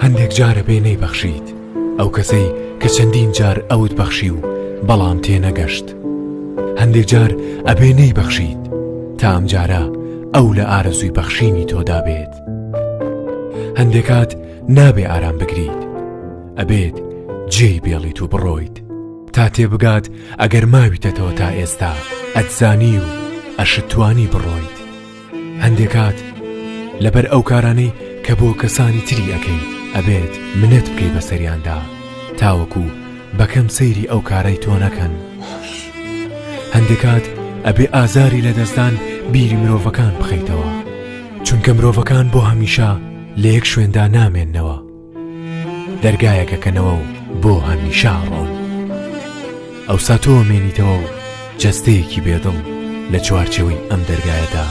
هەندێک جار ئەبێ نەیبەخشیت ئەو کەسەی کە چەندین جار ئەوت بەخشی و بەڵام تێنەگەشت. هەندێک جار ئەبێ نەیبەخشیت تا ئەم جارە ئەو لە ئارەزووی بەخشینی تۆدا بێت. هەندێک کات نابێ ئارام بگریت ئەبێت جێی بێڵیت و بڕۆیت تا تێبگات ئەگەر ماویتەتەوە تا ئێستا ئەتزانی و ئەشتوانی بڕۆیت. هەندێک کات لەبەر ئەو کارانەی کە بۆ کەسانی تری ئەکەیت ئەبێت منەت بکەی بەسەریاندا تاوەکو بەکەم سەیری ئەو کارەی تۆ نەکەن. هەندێک کات ئەبێ ئازاری لەدەستدان بیری مرۆڤەکان بخەیتەوە چونکە مرۆڤەکان بۆ هەمیشە لە یەک شوێندا نامێننەوە دەرگایەک ئەکەنەوە و بۆ هەمیشە ئەڕۆن. ئەوسا تۆ ئەمێنیتەوە و جەستەیەکی بێدڵ لە چوارچێوەی ئەم دەرگایەدا.